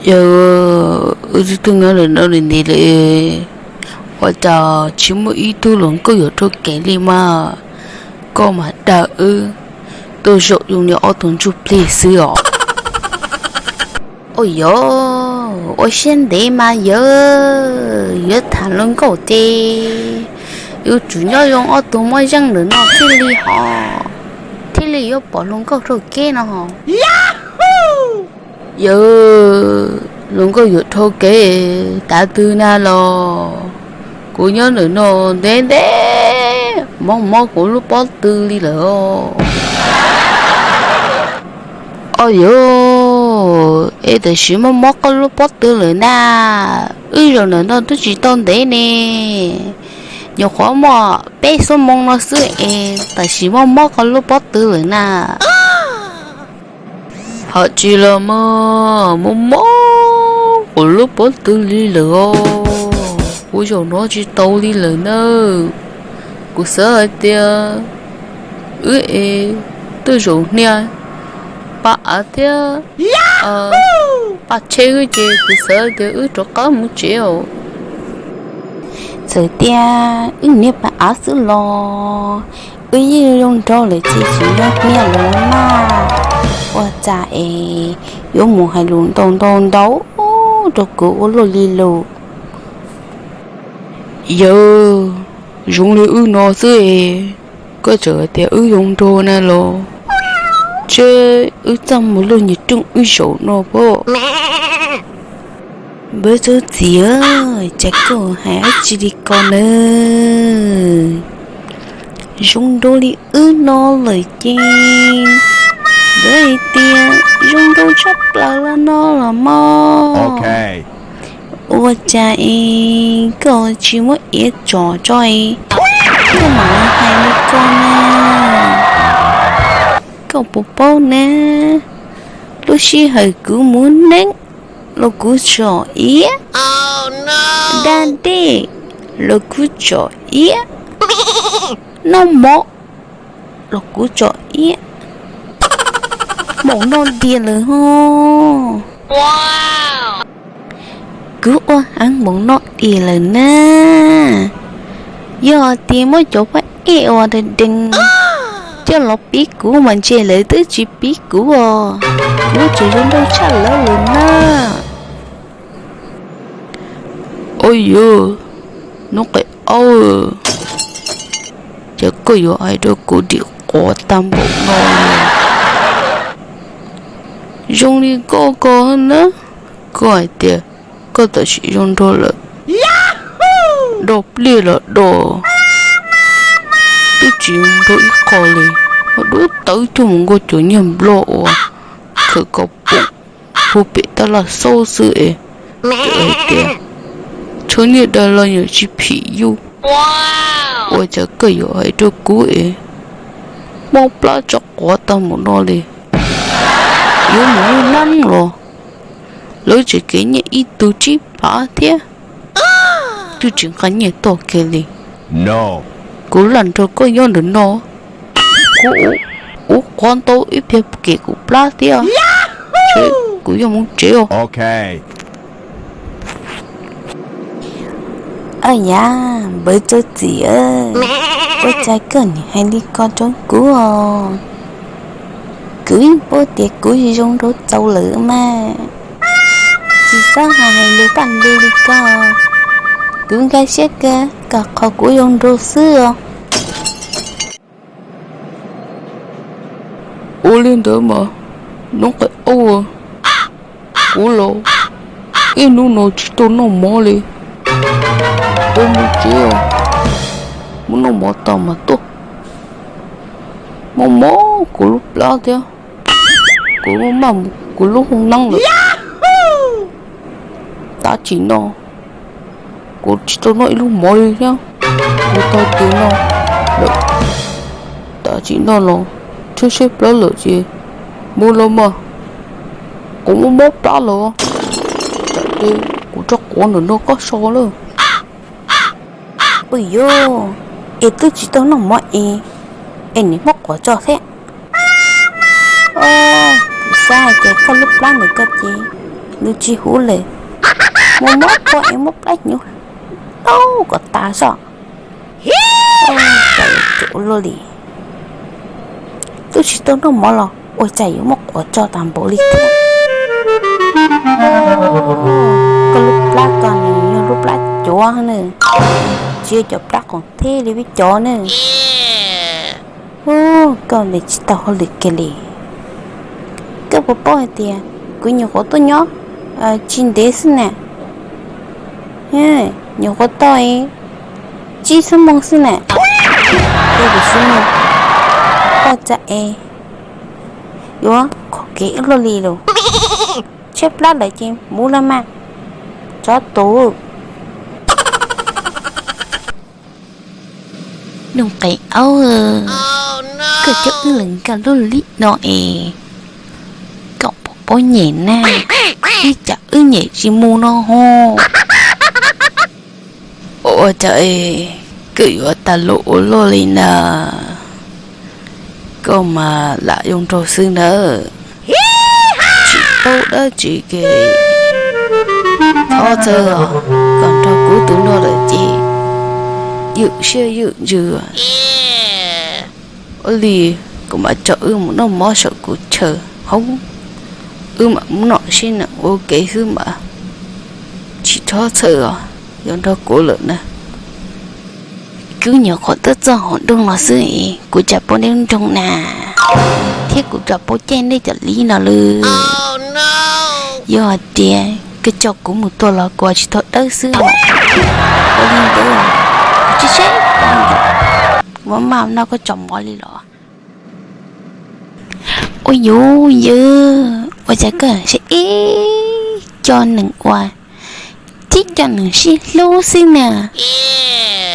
Yawg, wb twb tuaj nyob ntawm no ntev ntev lawm, ua cas tsis muaj ib tug hluas nkauj yuav rau kev li mas? Koj mas dag wb, tuaj zaum zoo li ob tug ntsuj plig xwb os. Ua yog, ua siab ntev mas yawg, yuav tham hluas nkauj ces yuav tsum nyob zoo ob tug muaj zeej ntawm no thiaj li ho, thiaj li yuav pom hluas nkauj rau kev no ho. Yawg, hluas nkauj yuav rau kev tav twg na los? Kuv nyob ntawm no ntev ntev, mob mob kuv lub pob tw li lawm os. Ua yog, es tam sim mob mob koj lub pob tw lawm na, wb zaum ntawm no twb tsis tau ntev ne, nyuam qhuav muaj peb xuab moos no xwb es tam sim mob mob koj lub pob tw lawm na. Hais tsis los mas mob mob kuv lub pob tw li lawm os, kuv zaum no tsis tau li lawm nawb. Kuv xav hais tias wb es tuaj zaum hnia paj av thiab paj tsheb ces kuv xav tias wb rov qab mus tsev os. Txawm tias wb niaj paj av xwb los wb yeej zoo nraug lawm ces tsis nyob hnia lawm los mas. Ua cas es yuav mus hais lus ntau ntau ntau rau kuv ua luaj li lus. Yawg, zoo li wb no xwb es koj tseem hais tias wb zoo nraug na los? Ntshe wb txaj muag luaj nyias rooj wb zaum no pob. Npawg Txawj Txim, cas koj hais dab tsi li ko nawb? Zoo nraug li wb no lawm ces ntawd hais tias zoo nraug tshaj plaws los no los mas. Ua cas es koj tsis muab iav tsom tso es koj mam li hais li ko na? Koj puas paub na, lub sij hawm kuv mus neeb los kuv tsom iav, da dej los kuv tsom iav, noj mov los kuv tsom iav, npaum no tiag lawm ho. Kuv ua heev npaum no tiag lawm na, yog tias muab cov paj ej uas dees dees coj los pib kuv mas ntshe lawv twb tsis pib kuv os, kuv tseem zoo nraug tshaj lawv lawm na. Ua yog, noob qes aub, cas koj yuav hais rau kuv dim quav tag npaum no li? Zoo li koj ko na, koj hais tias koj tam sim zoo nraug lawm, do pliaj los do, twb tsis zoo nraug ib qho li, dub tawv cuag mus nkaus cov niag nplog uas khaws kaus poom hu pem tab laj xaub xwb es, hais tias tshav nyiaj dag los nyuam tsis phim yus. Ua cas koj yuav hais rau kuv es mob plab tso quav tag npaum no li? Yuav mus lub neeb los lawv tseem kev nyiaj ib tug tsib phav thiab, twb tsis nqa nyiaj toj kiag li. Kuv lam nrog koj nyob ntawm no, kuv ua quav ntau ib pliag kem kuv plab thiab, kuv yuav mus tsev os. Yam, npawg Txawj Txim, ua cas koj nim hais li ko rau kuv os? Kuv yeej paub tias kuv zoo nraug txaus lawm mas, tsis txhob hais hais lus paj ntu li ko. Kuv nkag siab kawg kom qhov kuv zoo nraug xwb os. Ua li ntawd mas noob qes aub, kuv los ib hnub no tsis tau noj mov li. Kuv mus tsev os, mus noj mov tas mas tuaj. Mob mob kuv lub plab thiab, kuv maj mus kuv lub hoob neeb lawm. Tav tsis no kuv tsis tau noj ib lub mov li thiab. Kuv tag kis no lawm, tav tsis no los tshaib tshaib plab lawm ces mus los mas, kuv mob mob plab lawm. Tsam ces kuv tso quav ntawm no koj so lawm. Ua yog, es twb tsis tau noj mov es, es nim muab quav tso thiab. Kuv xav hais tias koj lub plab ntawm koj ces Nws tsis huv lawm, muab mob poj es muab plab hnyuv laub kom tas zoj. Cas yuav cuav luaj li, twb tsis tau noj mov los ua cas yuav muab quav tso tas npaum li thiab. Koj lub plab ko nws yog lub plab cuav na, tsis yog cov plab qoom theb li peb cov na. Ub, koj nws tsis tau hauj lwm kiag li. Koj puas paub hais tias kuv nyuam qhuav tuaj nyob tsis ntev xwb na, nyuam qhuav tau tsib xuab moos xwb na. Koj puas xwb no, koj tsa es yuav khov kev ib luaj li lus. Tshaib plab lawm ces mus los mas, tsov tus. Nuj Qee Aub, koj coj wb los nkag lub lig no es koj puas paub nyem na, ib tsam wb nyem tsis mus no ho. Ua cas es koj yuav tas lus ua luaj li na? Koj mas lam zoo nraug xwb nawb, tsis paub dab tsi kiag li. Txhob txhawj os, koj nrog kuv tus no lawm ces ywm siab ywm ntsws. Ua li kuv mam tso wb mus noj mov saum kuv chaw hoob, wb mam mus noj seb nws ua ke xwb mas. Tsis txhob txhawj os, yog nrog kuv lawm na. Kuv nyuam qhuav tuaj txog hauv nroog no xwb es kuv cas paub neb lub nroog na, thiab kuv cas paub caij neb cov liv no lawm. Yog hais tias koj coj kuv mus tua los kuv tsis tau dawb xwb os. Ua li ntawd, kuv tsis seb, kuv maj maj noj koj tso mov li los. Ua yuv yawg, ua cas koj sib ib co neeg uas tib co neeg sib hlub xwb na?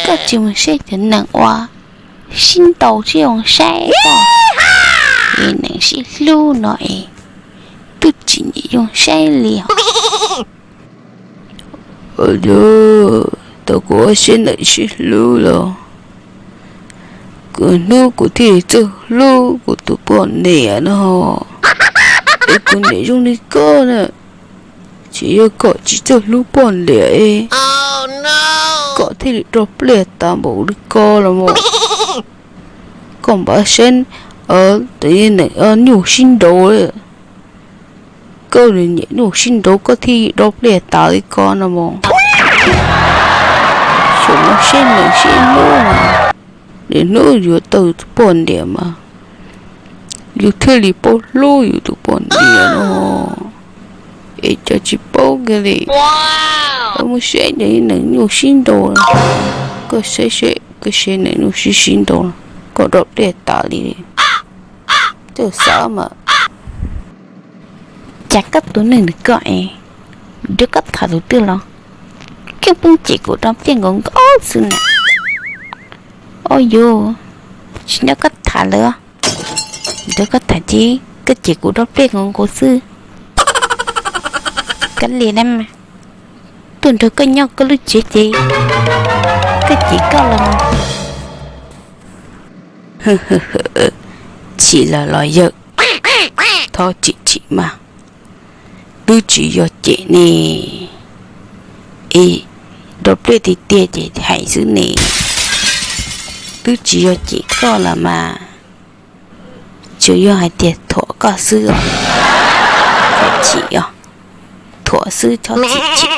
Koj tsis mus saib cov neeg uas sib ntaus sib zoo saib koj, es neeg sib hlub no es twb tsis nyiam zoo saib li os. Tau kuv ua siab ntev sib hlub los, kuv hnub kuv thiaj li txawj hlub kuv tus poj niam no. Es kuv niam zoo li koj na, tsis yog kom tsis txawj hlub poj niam es kom thiaj li rau pliaj tas npaum li ko los mas. Koj npaj saib, tus neeg nyuj sib nraus, koj nyiam nyuj sib nraus koj thiaj rau pliaj tas li ko no mas. Xyov mus saib neeg sib hlub mas, niaj hnub yuav tau tus poj niam mas, yus thiaj li paub hlub yus tus poj niam no. Es cov tsis paub kiag li, mus saib cov neeg nyuj sib nraus, koj saib seb koj saib neeg nyuj sib sib nraus, koj rau pliaj tas li. Coj xav mas. Cas koj tus neeg nws koj es, nrog koj tham tus twg los koj pheej cem kuv rau pliaj nkaus nkaus xwb na. Au yus, tsis nrog koj tham lawm, nrog koj tham ces koj cem kuv rau pliaj nkaus nkaus xwb. Kav liam na mas, tuaj nrog koj nyob koj lub tsev ces koj cem koj los mas. Chim los los yawg, thov chim chim mas, twb tsis yog cem ne. Es rau pliaj tiag tiag ces hais xwb ne, twb tsis yog cem koj los mas, tsuas yog hais tias thuam koj xwb os. Thov chim os, thuam xwb thov chim chim.